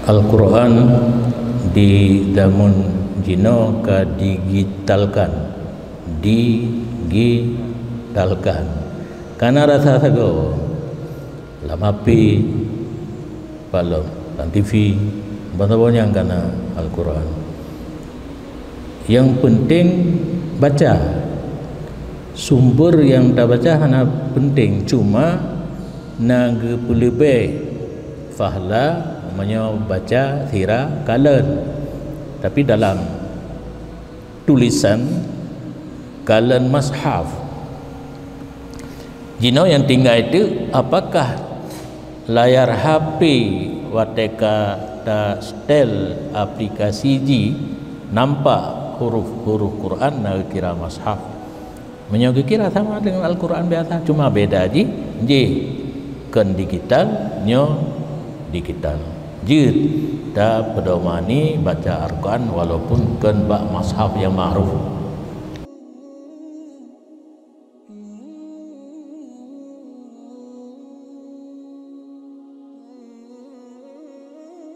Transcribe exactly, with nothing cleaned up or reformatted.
Al-Quran di zaman jinoe ka digitalkan, digitalkan. Kana rasa sagoe lam H P, palom, lam T V, bansa nyang kana Al-Quran. Yang penting baca. Sumber yang tabaca hana penting, cuma na geupeuleubeh fahla meunyoe baca sira kalon. Tapi dalam tulisan kalon mushaf. Jinoe nyang tinggai teuk, apakah layar H P watée ka ta-setel aplikasi jih nampak huruf-huruf Quran na geukira mushaf? Meunyoe geukira sama deungon Al-Quran biasa, cuma beda jih, jih kon digital, nyoe digital. Jeuet tapeudomani baca Al-Quran walaupun kon bak mushaf nyang ma'ruf.